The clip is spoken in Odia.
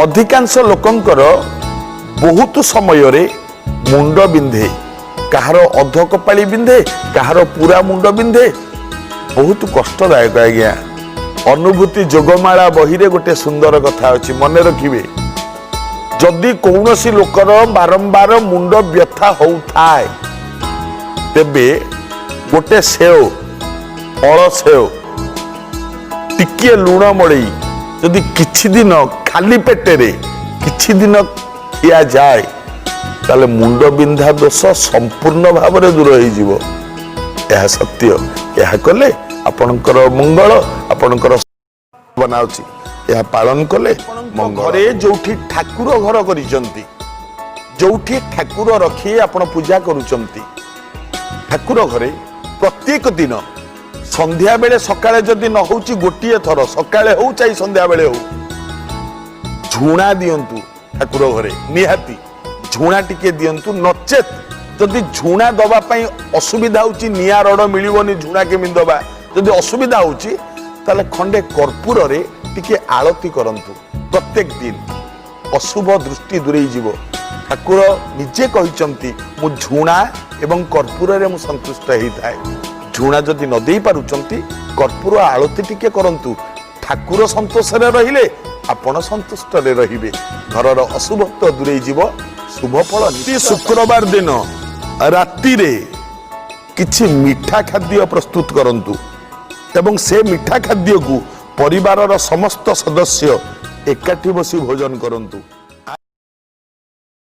ଅଧିକାଂଶ ଲୋକଙ୍କର ବହୁତ ସମୟରେ ମୁଣ୍ଡ ବିନ୍ଧେ। କାହାର ଅଧ କପାଳି ବିନ୍ଧେ, କାହାର ପୁରା ମୁଣ୍ଡ ବିନ୍ଧେ। ବହୁତ କଷ୍ଟଦାୟକ ଆଜ୍ଞା। ଅନୁଭୂତି ଯୋଗମାଳା ବହିରେ ଗୋଟେ ସୁନ୍ଦର କଥା ଅଛି, ମନେ ରଖିବେ। ଯଦି କୌଣସି ଲୋକର ବାରମ୍ବାର ମୁଣ୍ଡ ବ୍ୟଥା ହଉଥାଏ, ତେବେ ଗୋଟେ ସେଓ, ଫଳ ସେଓ, ଟିକିଏ ଲୁଣ ମଡ଼େଇ ଯଦି କିଛି ଦିନ ଖାଲି ପେଟରେ କିଛି ଦିନ ଖିଆଯାଏ, ତାହେଲେ ମୁଣ୍ଡ ବିନ୍ଧା ଦୋଷ ସମ୍ପୂର୍ଣ୍ଣ ଭାବରେ ଦୂର ହେଇଯିବ। ଏହା ସତ୍ୟ। ଏହା କଲେ ଆପଣଙ୍କର ମଙ୍ଗଳ, ଆପଣଙ୍କର ବନାଉଛି। ଏହା ପାଳନ କଲେ। ଘରେ ଯୋଉଠି ଠାକୁର ଘର କରିଛନ୍ତି, ଯୋଉଠି ଠାକୁର ରଖି ଆପଣ ପୂଜା କରୁଛନ୍ତି, ଠାକୁର ଘରେ ପ୍ରତ୍ୟେକ ଦିନ ସନ୍ଧ୍ୟା ବେଳେ, ସକାଳେ ଯଦି ନ ହଉଛି, ଗୋଟିଏ ଥର ସକାଳେ ହଉ ଚାହି ସନ୍ଧ୍ୟା ବେଳେ ହଉ, ଝୁଣା ଦିଅନ୍ତୁ ଠାକୁର ଘରେ। ନିହାତି ଝୁଣା ଟିକେ ଦିଅନ୍ତୁ। ନଚେତ୍ ଯଦି ଝୁଣା ଦବା ପାଇଁ ଅସୁବିଧା ହଉଛି, ନିଆଁ ରଡ଼ ମିଳିବନି, ଝୁଣା କେମିତି ଦବା, ଯଦି ଅସୁବିଧା ହଉଛି, ତାହେଲେ ଖଣ୍ଡେ କର୍ପୂରରେ ଟିକେ ଆଳତି କରନ୍ତୁ ପ୍ରତ୍ୟେକ ଦିନ। ଅଶୁଭ ଦୃଷ୍ଟି ଦୂରେଇ ଯିବ। ଠାକୁର ନିଜେ କହିଛନ୍ତି, ମୁଁ ଝୁଣା ଏବଂ କର୍ପୂରରେ ମୁଁ ସନ୍ତୁଷ୍ଟ ହେଇଥାଏ। ଝୁଣା ଯଦି ନ ଦେଇ ପାରୁଛନ୍ତି, କର୍ପୂର ଆଳତି ଟିକେ କରନ୍ତୁ। ଠାକୁର ସନ୍ତୋଷରେ ରହିଲେ ଆପଣ ସନ୍ତୁଷ୍ଟରେ ରହିବେ। ଘରର ଅଶୁଭତ୍ୱ ଦୂରେଇ ଯିବ, ଶୁଭ ଫଳ। ଶୁକ୍ରବାର ଦିନ ରାତିରେ କିଛି ମିଠା ଖାଦ୍ୟ ପ୍ରସ୍ତୁତ କରନ୍ତୁ ଏବଂ ସେ ମିଠା ଖାଦ୍ୟକୁ ପରିବାରର ସମସ୍ତ ସଦସ୍ୟ ଏକାଠି ବସି ଭୋଜନ କରନ୍ତୁ।